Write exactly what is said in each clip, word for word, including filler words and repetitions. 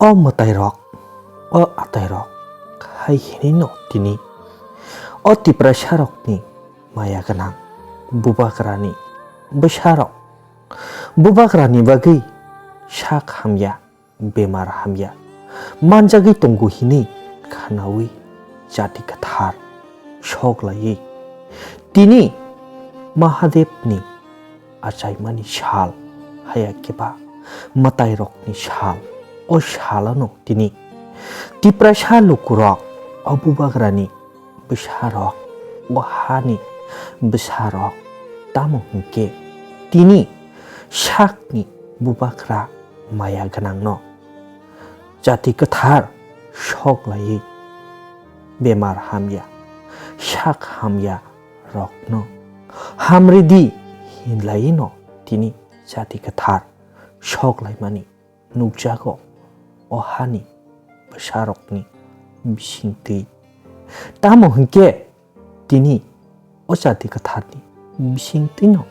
O mwtairok, o atairok, hai hinwi no tini o Tiprasarokni maya gwnang bubagrani bwsarok bubagrani bagwi sak hamya, bemar hamya manjagwi tongo hinwi khwnawi jati kwthar sok laiwi tini Mahadevni achaimani sal, haya khe ba mwtairokni sal. O salono tini Tiprasa lukurok o bubagrani bwsarok, o hani bwsarok, tamo hwnkhe tini sakni bubagra maya gwnangno jati kwthar sok laiwi bemar hamya, sak hamya rokno hamridi hinlaiwino tini jati kwthar sok laimani nukjago o hani bwsarokni bisingtwi. Tamo hwnkhe tini o jati kwtharni bisingtwino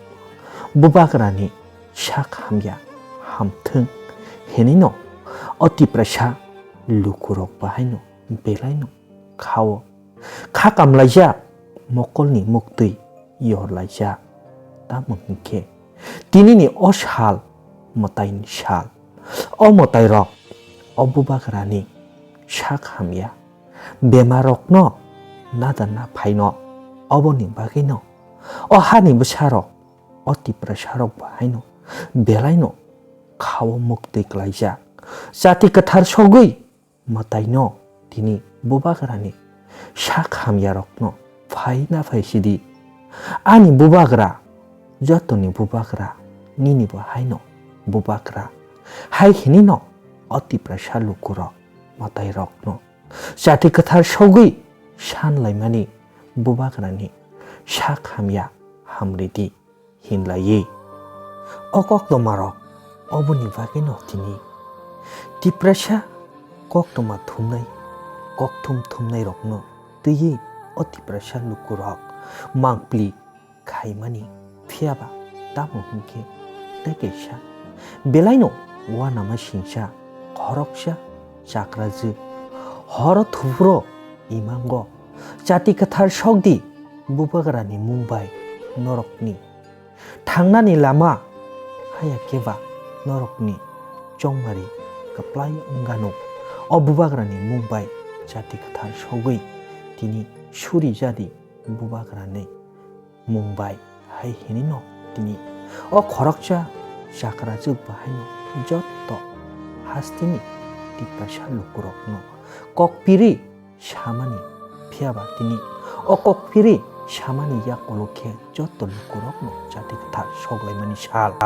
bubagrani sak hamya hamthwng hinwino o Tiprasa lukurok bahaino belaino kha-o. Kha kamlaijak, mokolni muktwi yor laijak. Tamo hwnkhe tinini o sal mwtaini sal. O mwtairok o bubagrani sak hamya bemarrokno nadarna phaino, oboni bagwino o hani bwsarok o Tiprasarok bahaino belaino kha-o muktwi klaijak. Jati kwthar sogwi mwtaino tini bubagrani sak hamyarokno phaina phai sidi. Ani bubagra, jotoni bubagra, ninibo haino bubagra. Hai hinino o Tiprasa lukurok mwtairokno jati kwthar sogwi san laimani bubagrani sak hamya hamridi hinlaiwi. O koktwmarok oboni bagwino tini Tiprasa koktwma thumnai, kokthum thumnairokno twiwi o Tiprasa lukurok mangpli khaimani. Phiyaba tamo hwnkhe tei kaisa belaino uanama singsa, khoroksa chakrajwk horo thuburo imango, jati kwthar sokdi, bubagrani mung bai norokni thangnani lama, haya khe ba norokni chongmari kwplai wngano. O bubagrani mung bai jati kwthar sogwi tini suri jadi bubagrani mung bai hai hinino tini o khoroksa chakrajwk bahaino jotto hasteni Tiprasa lukurokno kokpiri samani. Phiyaba tini o kokpiri samani yakulo khe jotto lukurokno jati kwthar soklaimani sal.